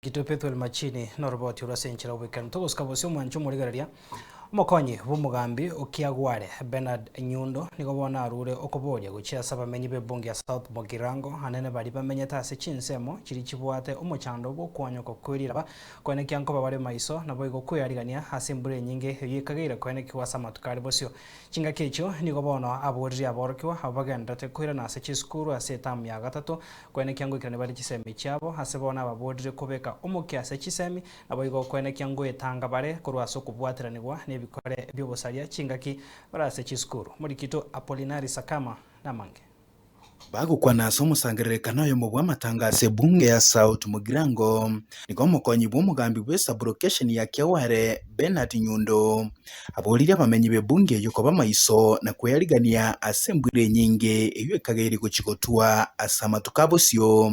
Gito Pethuel Machini noroboti orwo ase enchera y'oboikeranu. Togosika bosio omwancho omorigereria, omokonyi bw'omogambi o Kiagware Bernard Nyundo nigo bono arure okoboria gochia ase abamenyi b'ebunge ya South Mugirango anene baria bamenyete ase chinsemo chiria chibwate omochando bw'okwonyoka kw'eriraba koenekia nkoba bare maiso naboigo kwearigania ase embura enyinge eyio ekageire koenekigwa ase amatuko are bosio. Chingaki echio nigo bono aboririe aborokigwa abwo bagendererete koirana ase chisukuru ase etamu ya gatato Koenekia ngoikerania bare chisemi chiabo, ase bono ababorire kobeka omokia ase chisemi, naboigo koenekia ngoetanga bare korwa ase okobwateranigwa nebikore bi'obosaria chingaki bare ase chisukuru. Morikito Apolinari Sakama namange. Bagokwana ase omosangererekano oyomo bw'amatanga ase ebunge ya South Mugirango, nigo omokonyi bw'omogambi bw'esaburokesheni ya Kiaware, Bernard Nyundo, Aboririe abamenyi b'ebunge eyio koba maiso na kweyarigania ase embura enyinge eyio ekageire gochia gotwa ase amatuko a bosio,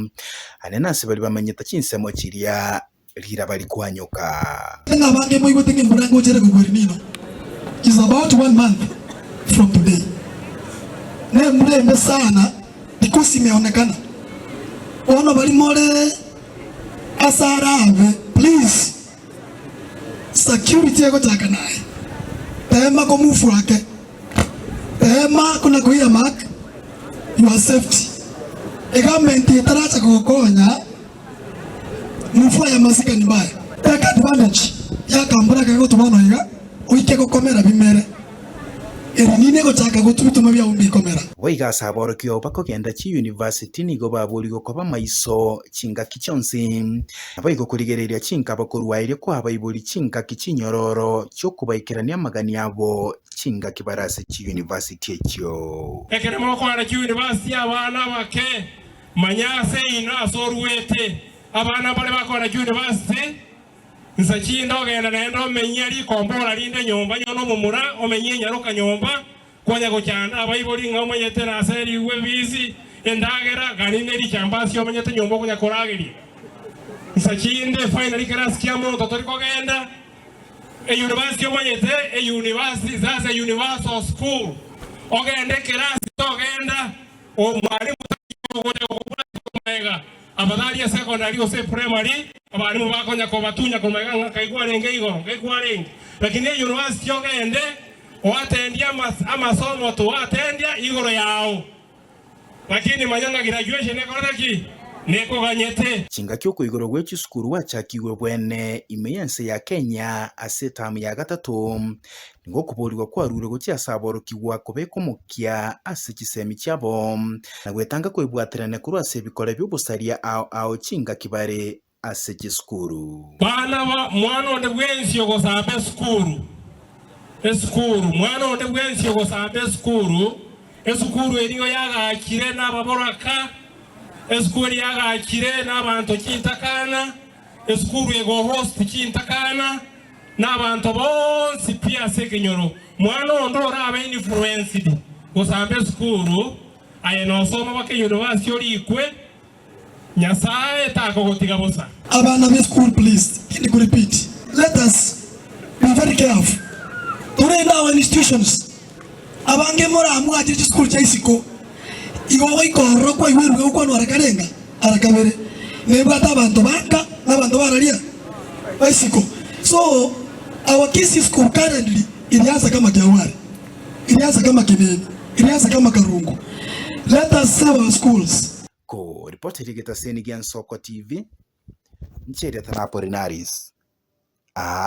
ane nase baria bamenyete chinsemo chiria riraba rikwanyoka. Ng'a abange moigwete ng'a embura ngocha ere kogwa El Nino is about one month from today. Ne embura embe sana because imeonekana. Bono baria more ase arabe please. Security egochaka naye teema komove ake teema kona ko earmark your safety egovernment etaracha kogokonya move aya masikani mbaya. Take advantage ya akambura aka gagotwa bono iga oike gokomera bimere. Eri nini egochaka gotwa ebituma biao mbikomera. Boigo ase aborokigwa abwo bakogenda chiyunivasiti nigo baborigwe koba maiso chingaki chionsi, naboigo korigereria chinkaba korwa erio kw'abaibori chingaki chinyororo chi'okobaikerania amagani abo chingaki bare ase chiyunivasiti echio. Ekero mokwana chiyunivasiti abana abake, manya ase inwe ase oruete. Abana mbare bakwana chiyunivasiti. Inse chinde ogende naende omenyie rikombora rinde nyomba nyono omomura, omenyie enyaroka nyomba, konya gochanda abaibori ng'a omanyete nase erigwe ebisi, endagera, gani ne richambasi omenyete nyomba okonya korageria. Inse chinde finally ekerasi kia monto tori kogenda euniversity omanyete euniversity sasa universal school ogende ekerasi togenda Omwalimu tari ogocha gokobwatia komaega abathari esekondari gose eprimary, abalimu bakonya kobatunya komaega ng'a nkai kwarenge igoro, nkai kwarenge. Lakini eyunivasiti ogende oatendie amasomo toatendia igoro yao. Lakini manya ng'a graduation ekorete ki? Nekoganyete. Chingaki okoigorwa gwe chisukuru gwachakigwe bwene ime y'ense ya Kenya ase etamu ya gatato, Nigo okoboorigwa kwarure gochia ase aborokigwa kobeka omokia ase chisemi chiabo, na gwetanga koibwaterania korwa ase ebikore bi'obosaria ao ao chingaki bare ase chisukuru. Bana ba mwana onde bwensi ogosamba esukuru, esukuru, mwana onde bwensi ogosamba esukuru, esukuru eria nigo yagachire nababoraka, esukuru eria yagachire nabanto chintakana, esukuru egohost chintakana, Na abanto bonsi pi ase ekenyoro, mwana onde orabe influenced gosamba esukuru, aye nosoma baka university orikwe, Nyasae takogotiga bosa. Abana be school please tindi ku repeat let us be very careful torende our institutions abange moramwachire chisukuru chia isiko igo ogoika ororo kwaigwa eruga egokwanwa ara karenga ara kabere nebwate abanto banka na abanto bararia ba isiko so our Kisii school currently iriansa kama Kiaware iriansa kama Kimini iriansa kama Karungu let us save our schools. Ko ripoti rigetaseni gia Nsoko TV, Ncheria Tanapolinaris. Aa.